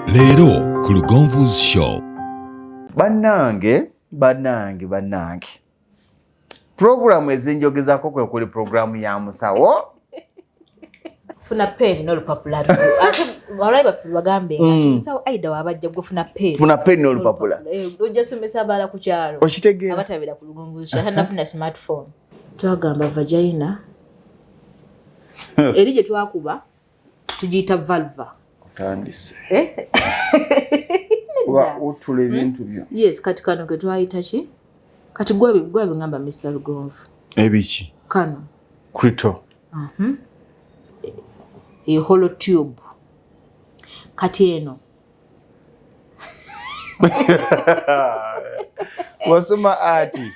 Leero ku Lugonvu's Show. Bannange, bannange, bannange, puroguramu ezinjogezako kwe kuli puroguramu ya musawo. Funa pen n'olupapula. Ate abalabi baffe bagambe nga musawo Aida wabajja, gwe funa pen. Funa pen n'olupapula. Ojja somesa abalala ku kyalo Okitegeera? abatabeera ku Lugonvu. Tanafuna smartphone. Twagamba vagina eri gye twakuba tugiyita vulva. Otandise. Eh? Kuba otula ebintu byo. Yes, kati kano ke twayita ki? Kati gwe ngamba Mr Lugonvu. Ebiki? Kano. Clito. A hollow tube. Kati eno Wasoma ati?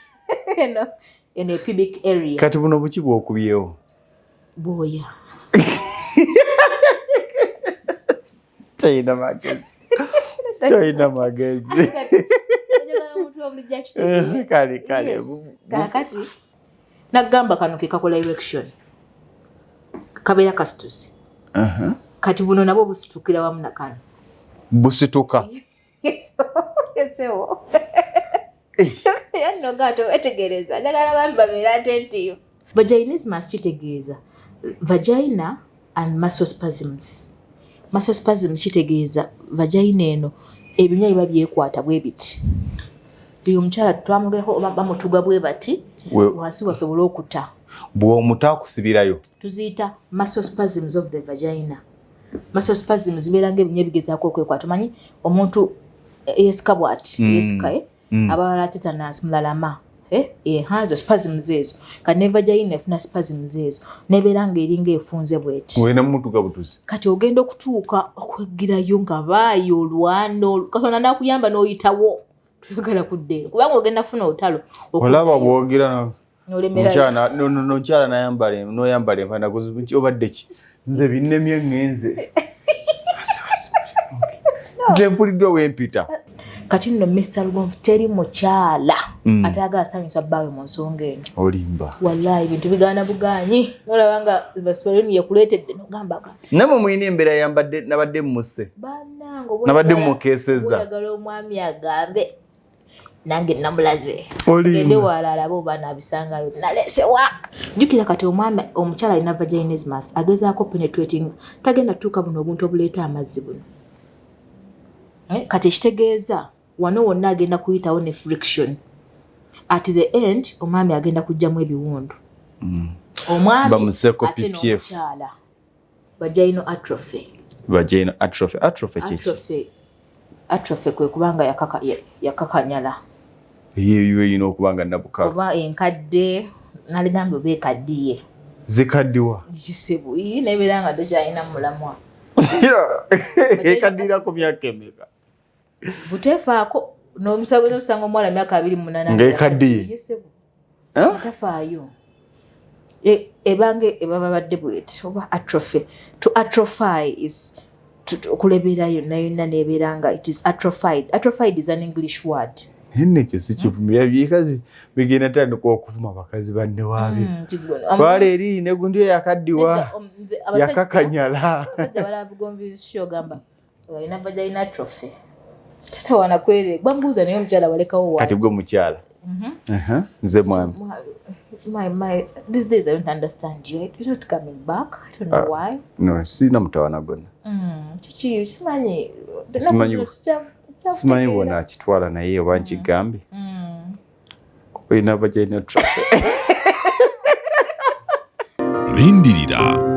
Eno pubic area. Kati buno buki bwokubyewo? Bwoya. Tolina magezi, tolina magezi. Njagala omuntu obulijjo akitegeere. Kale kale. Yes. Kaakati nagamba kano ke kakola erection, kabeera kasituse. Kati buno nabwo busitukira wamu na kano. Busituka? Esewo yanno gato wetegereza, njagala bantu babeera attentive. Vaginismus kitegeeza vagina and muscle spasms. Muscle spasm kitegeeza vagina eno ebinywa biba byekwata bwe biti. Oyo omukyala twamwogerako oba bamutuga bwe bati wansi wasobole okuta. Bw'omuta akusibirayo. Tuziyita muscle spasms of the vagina. Muscle spasms zibeera ngaebinywa ebigezaako okwekwata. Omanyi omuntu yesika bwati, yesika, eh? Abalala tetanus, mulalama, eh? Ezo spasms ezo. Kati ne vagina efuna spasms ezo nebeera ngaeringa efunze bweti. Olina mumutuga butuzi. Kati ogenda okutuuka okwegirayo nga baayo olwana, Katonda nakuyamba n'oyitawo. Toyagala kudda eno kubanga ogenda kufuna olutalo. Olaba bwogira N'olemerayo. Nokyala nayambala noyambala empanaguzi, obadde ki? Nze binnemye, ŋŋenze, nze mpuliddwa wempita. Kati nno Mr Lugonvu, teri mukyala atayagala sanyusa bbaawe mu nsonga eno. Olimba. Wallahi, ebintu bigaana bugaanyi, nolaba nga basipaloni yekuleetedde nogamba Namwe mulina embeera yambadde nabadde mmuse. Bannange, oba Nabadde mukeesezza. Oyagala omwami agambe nange namulaze. Olimba. Gende wala alabe oba nabisangayo nalesewa. Jjukira kati omwami, omukyala alina vaginismus, agezaako penetrating, tagenda tuuka buno obuntu obuleeta amazzi buno. Eh, kati ekitegeeza wano wonna agenda kuyitawo ne friction. At the end omwami agenda kugjamu ebiwundu, omwami Bamuseeko ate PPF. n'omukyala vaginal atrophy. Vagina atrophy, atrophy kiki? Atrophy, atrophy kwe kubanga yakakanyala. Eyo erina okuba nga nabukalu. Oba enkadde, naligambye oba ekaddiye. Zikaddiwa? Kisebu nebeera nga tokyalina mulamwa. Ekaddirira ku myaka emeka? Buteefaako n'omusago, osanga omuwala myaka 28. Ng'ekaddiye? Ye, ssebo. Eh? Tafaayo. Ebanga ebaba badde bweti oba atrophy, to atrophy is okulebera yonna yonna nebeera nga it is atrophied. Atrophied is an English word. Nne ekyo si kivumira, bikazi bigenda tandika okuvuma bakazi banne waabyo. Twala eri negundi eyakaddiwa. Nedda, nze Yakakanyala. Abasajja balaba Bugonvu Show, gamba balina vagina atrophy, tatawana kwere bambuuza, naye omukyala walekawo wa? Kati gwe mukyala. Aha, nze mwami. My, these days I don't understand you. You're not coming back. I don't know why. No, sirina mutawana gonna. Kiki simanyi. Simanyi bwona akitwala, naye oba nkigambe, olina vagina atrophy. Lindirira.